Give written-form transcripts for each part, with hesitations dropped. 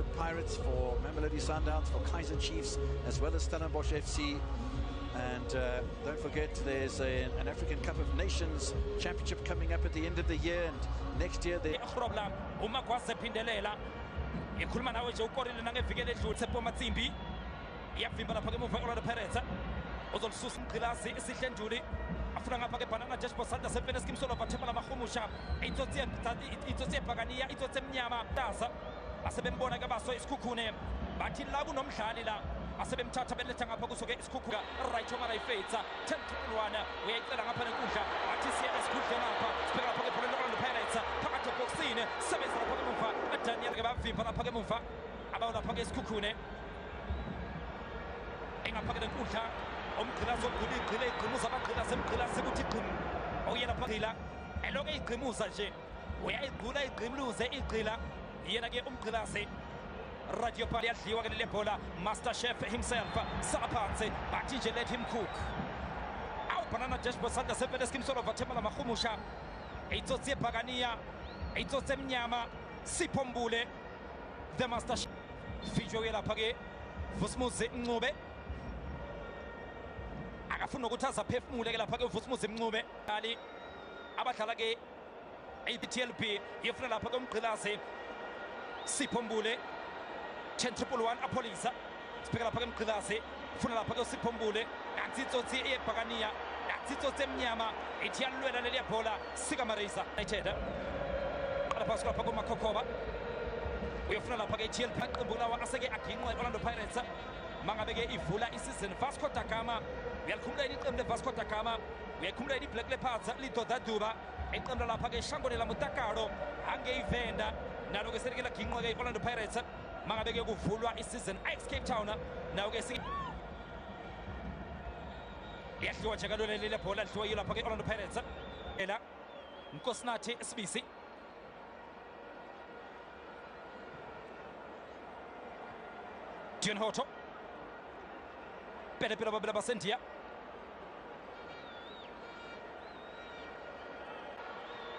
Orlando Pirates, for Mamelodi Sundowns, for Kaizer Chiefs, as well as Stellenbosch FC. And don't forget, there's an African Cup of Nations championship coming up at the end of the year, and next year they... Ikhuluma nawe nje ukorile nangeviki eledlule Tshepo Matsimbi iyavimba lapha ke emuva Orlando Pirates uzolisusa umgqilazi Sihle Nduli afuna ngapha ke Banana Dashboard sandla sempene Skim Solova Themba lamahumusha itsotsi ebhakaniya itsotsi emnyama taza asebembona ke baso isikhukhune bathi la kunomdlali la asebemthatha beletha ngapha kuso ke isikhukhuka right omara ifetsa 10-1 uyayicela ngapha nenkundla bathi siya esikhundleni ngapha sibheka lapha ke ibhola Orlando Pirates phakathi ebhokisini sebenza lapha emuva Daniel ke bavimba lapha ke emuva abawo lapha ke isikhukhune engapha ke nenkundla umgqilazi ogqila igqila igqimuza abagqilazi emgqilazi ukuthi igqimu oye lapha gqila eloke igqimuza nje uyayigqula igqimluze igqila yena ke umgqilazi Radio Pali yadliwa ke leli bhola Master Chef himself sala phansi bathi nje let him cook. Awu Banana Dashboard sandla sempene Skim Solova Themba lamahumusha itsotsi ebhakaniya itsotsi emnyama Sipho Mbule the Master Chef fijo lapha ke Vusumuzi Mncube akafuna ukuthi azaphefumule ke lapha ke Vusumuzi Mncube ali abadlala ke ATLP yefuna lapha ke umgqilazi Sipho Mbule 10-1 Apolisa sibheka lapha ke mgqilazi funa lapha ke Sipho Mbule nansi itsotsi eyebhakaniya nansi itsotsi emnyama ithi yalwela leli bhola Sika Marisa United qala phasi lapha kuMakhokhoba uyofuna lapha ke TLP aqembu lawa aseke aginqwe Orlando Pirates mangabe ke ivula isizini Vasco da Gama uyalikhumula iqembu le Vasco da Gama uyakhumula iBlack Leopards lidoda duba iqembu lapha ke Shangone la Mutakalo angeyivenda nalo ke selike laginqwe ke Orlando Pirates mangabe ke kuvulwa isizini Ajax Cape Town nawo ke liyadliwa nje kalula leli bhola lidliwa yiyo lapha ke Orlando Pirates ela Nkosinathi Sibisi Dion Hotto pele pele babela basendiya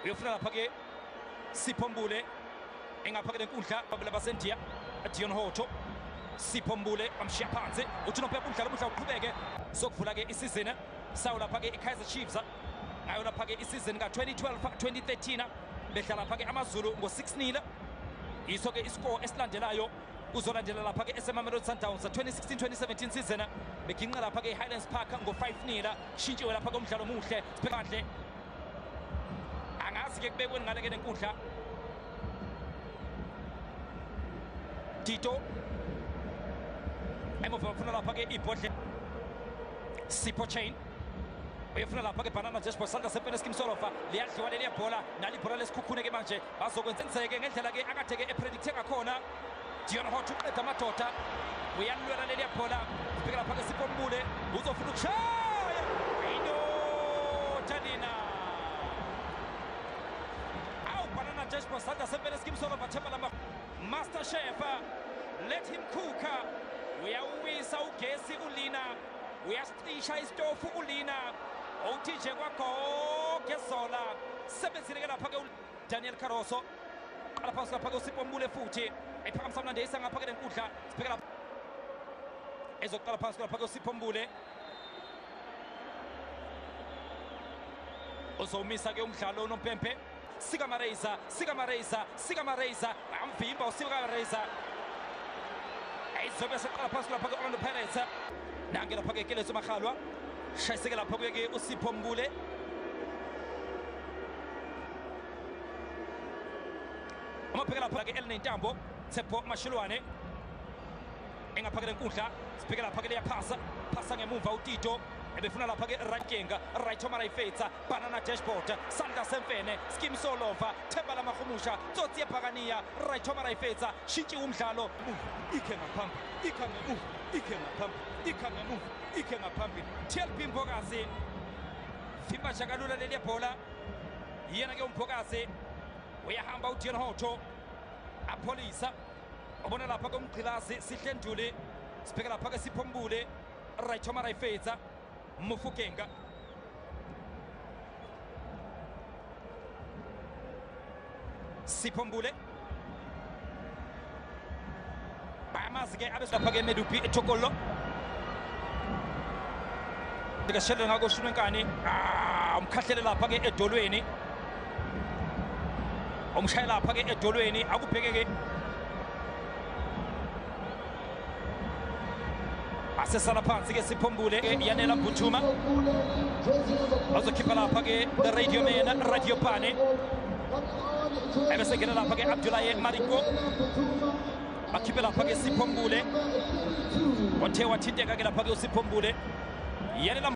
uyofuna lapha ke Sipho Mbule engapha ke lenkundla babela basendiya Dion Hotto Sipho Mbule amshiya phansi uthi nophepha umdlalo umdlalo uqhubeke sokuvula ke isizini sawo lapha ke iKaizer Chiefs ngayo lapha ke isizini ka-2012 2013 bedlala lapha ke AmaZulu ngo-6-0 yiso ke iscore esilandelayo kuzolandela lapha ke eseMamelodi Sundowns 2016 2017 season beginqa lapha ke iHighlands Park ngo-5-0 shintshiwe lapha ke umdlalo omuhle sibhekadle angazi ke kubekweni ngale ke nenkundla Tito emuva bafuna lapha ke ibhodle Sipho Chain uyofuna lapha ke Banana Dashboard sandla sempene Skim Solova liyadliwa leli bhola nali ibhola lesikhukhune ke manje bazokwenzeke ngendlela ke akade ke epredicte ngakhona Dion Hotto uqeda amadoda uyalwela leli bhola sibheka lapha ke Sipho Mbule uzofuna ukushaya indoda lina awu Banana Dashboard sandla sempene Skim Solova Themba lama Master Chef let him cook uyawisa ugesi ulina uyasicisha isitofu ulina uthi nje kwagogezola sebenzile ke lapha ke Daniel Cardoso qala phansi lapha ke uSipho Mbule futhi ephakamisa mnandi eyisa ngapha ke lenkundla sibheka lapha ezoqala phansi lapha ke uSipho Mbule uzomisa ke umdlalo unompempe Sika Marisa Sika Marisa Sika Marisa amvimba uSika Marisa ayizobe seqala phansi lapha ke Orlando Pirates nange lapha ke Keletso Makgalwa shayiseke lapha ke uSipho Mbule amabheka lapha ke elinentambo Tshepo Mashiloane engapha ke lenkundla sibheke lapha ke liyaphasa phasa ngemuva uTito ebefuna lapha ke Rakenga right omara ifetsa Banana Dashboard sandla semfene Skim Solova Themba lamahumusha tsotsi ebhakaniya right omara ifetsa shintshiwe umdlalo ikhe ngaphambili ikhe ngemuva ikhe ngaphambili ikhe ngemuva ikhe ngaphambili TLP Mbokazi vimba nje leli bhola yena ke uMbokazi uyahamba uDion Hotto Apolisa ubona lapha ke umgqilazi Sihle Nduli sibheka lapha ke Sipho Mbule right omara ifetsa Mufukenga Sipho Mbule. Siyamazi ke abesilapha ke Medupi eThokolo. Ndikashele ngako shunwenkani. Umkhahlele lapha ke edolweni. Umshaya lapha ke edolweni akubheke ke. Asesala phansi ke Sipho Mbule Yanela Mbuthuma. Azokhipha lapha ke the radio man Radio Pane. Ebese ngena lapha ke Abdoulaye Mariko. Bakhiphe lapha ke Sipho Mbule. Othe wathinteka ke lapha ke uSipho Mbule. Yanela